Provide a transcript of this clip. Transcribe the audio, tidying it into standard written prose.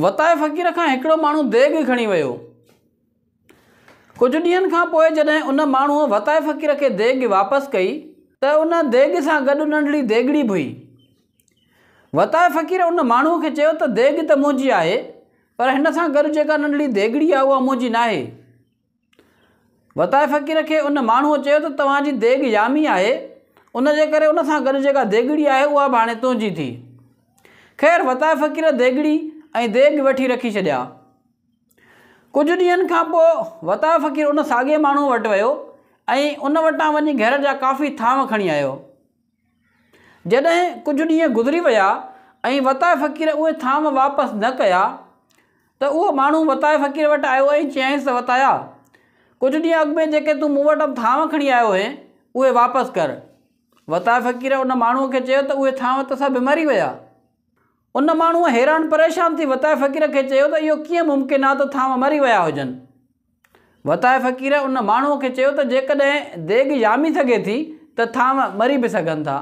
وتائي فقير کان هڪڙو ماڻهو ديڳ کڻي ويو. ڪجهه ڏينهن کان پوء جڏهن ان ماڻهوء وتائي فقير کي ديڳ واپس ڪئي ته ان ديڳ سان گڏ ننڍڙي ديڳڙي به هئي. وتائي فقير ان ماڻهوء کي چيو ته ديڳ ته منهنجي آهي پر هن سان گڏ جيڪا ننڍڙي ديڳڙي آهي اها منهنجي ناهي. وتائي فقير کي ان ماڻهوء چيو ته توهان جي ديڳ يامي آهي، ان جي ڪري ان سان گڏ جيڪا ديڳڙي آهي اها به هاڻي تنهنجي ٿي. خير وتائي فقير ديڳڙي ۽ ديڳ وٺي رکي ڇڏيا. ڪجهه ڏينهن کان پوء وتائي فقير ان ساڳئي ماڻهوء وٽ ويو ۽ ان وٽان وڃي گهر جا ڪافي ٿانو کڻي آيو. جڏهن ڪجهه ڏينهن گذري ويا ۽ وتائي فقير اهي ٿانو واپس نه ڪيا ته اهو ماڻهو وتائي فقير وٽ آيو ۽ چيائينس ته وتايا! ڪجهه ڏينهن اڳ ۾ جيڪي تون مون وٽان ٿانو کڻي آيو هئين، اهي واپس ڪر. وتائي فقير ان ماڻهوء کي چيو ته اهي ٿانو ته سڀ مري ويا. ان ماڻهوء حيران پريشان ٿي وتائي فقير کي چيو ته اهو ڪيئن ممڪن آهي ته ٿانو مري ويا هجن؟ وتائي فقير ان ماڻهوء کي چيو ته جيڪڏهن ديڳ يامي سگهي ٿي ته ٿانو مري به سگهن ٿا.